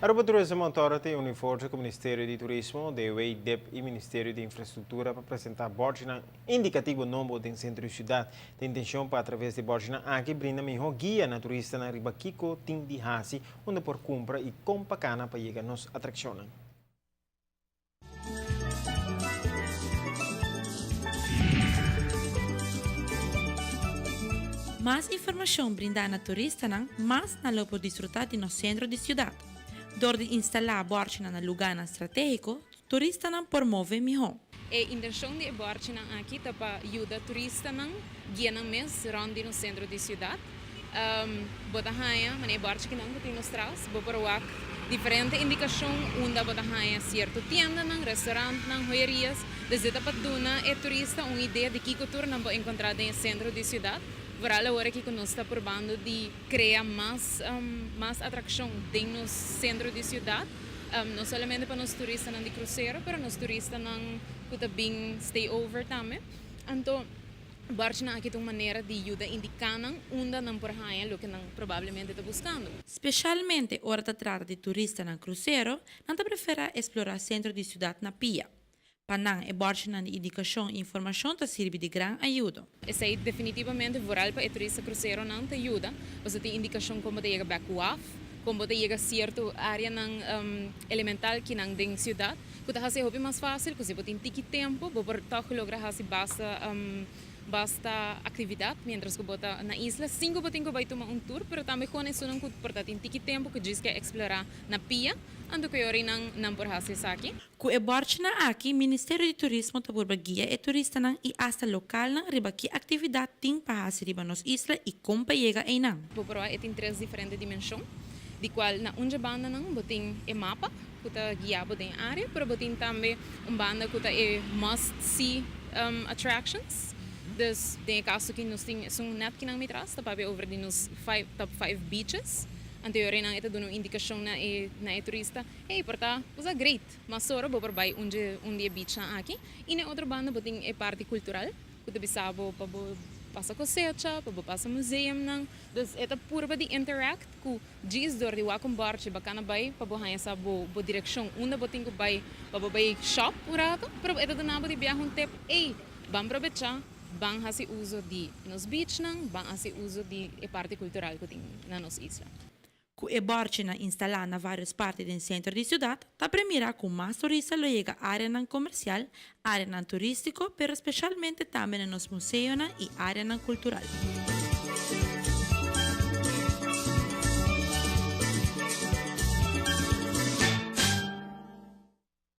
Aruba Tourism Authority uni forsa ku Ministerio di Turismo, DOW, dip i Ministerio di Infrastruktura pa presentá bòrchinan indikativo nobo den sentro di siudat. Ta intenshon pa atraves di bòrchinan aki brinda mihó guia na turistanan riba kiko tin di hasi, unda por kumpra i kon pa kana pa yega nos atrakshonnan. Mas informashon brindá na turistanan, mas nan lo por disfrutá di nos sentro di siudat. Dor di instalá bòrchinan na lugánan stratégiko, turistanan por move mihó. E intenshon di e bòrchinan aki ta pa yuda turistanan guia nan mes rònt di nos sentro di siudat. Bo ta haña manera e bòrchi kinan ku tin nos tras, bo por wak diferente indikashon unda bo ta haña sierto tiendanan, restaurantnan, hoyerias. Dus dit ta pa duna e turista un idea di kiko tur nan por enkontrá den e sentro di siudat. Vooral awor aki ku nos ta purbando di krea mas mas atrakshon den nos sentro di siudat, no solamente pa nos turistanan di krusero, pero nos turistanan ku ta bin stay over tambe. Anto. Bòrchinan aki ta un manera di yuda indiká nan unda nan por haña loke nan probablemente ta buskando. Speshalmente ora ta trata di turistanan krusero, nan ta preferá esplorá sentro di siudat na pia. Pa nan, e bòrchinan di indikashon i informashon ta sirbi di gran ayudo. Esei definitivamente vooral pa e turista kruseronan ta yuda, pasobra tin indikashon kon bo ta yega bèk waf, kon bo ta yega sierto áreanan elemental kinan den siudat. Ku ta hasi hopi mas fásil ku si bo tin tiki tempu bo por tòg logra hasi basta basta aktividat miéntras ku bo ta na isla sin ku bo tin ku bai tuma un tur pero tambe kon esunnan ku por ta tin tiki tempu ku djis ke eksplorá na pia anto ku e ora nan nan por hasi esaki. Ku e bòrchinan aki Ministerio di Turismo ta purba guia e turistanan i asta lokalnan riba ki aktividat tin pa hasi riba nos isla i kon pa yega einan. Bo por wak e tin tres diferente dimenshon di kual na un dje bandanan bo tin e mapa. Ku ta guia bo den área, pero bo tin tambe un banda ku ta e must see attractions. Dus den e kaso ki nos tin esun nèt kinan mi tras ta papia over di nos five top five beaches. Anto e orenan e ta duna un indikashon na e na e turista, hey por ta usa great, mas ora bo por bai un dje un di e beachnan aki. I na e otro banda bo tin e parti kultural ku ta bisa bo pa bo pasa kosecha, pa bo pasa museumnan. Dus e ta purba di interact ku Djis dor di wak un bòrchi bakana bai pa bo haña sa bo bo direkshon unda bo tin ku bai pa bo bai shòp un ratu, pero e ta duna bo di biaha un tep, ey, ban probechá, ban hasi uso di nos beachnan, ban hasi uso di e parti kultural ku tin na nos isla. Ku e bòrchinan instalá na vários parti den sentro di siudat, ta premirá ku mas turista lo yega áreanan komersial, áreanan turístiko, pero speshalmente tambe na nos museonan i áreanan kultural.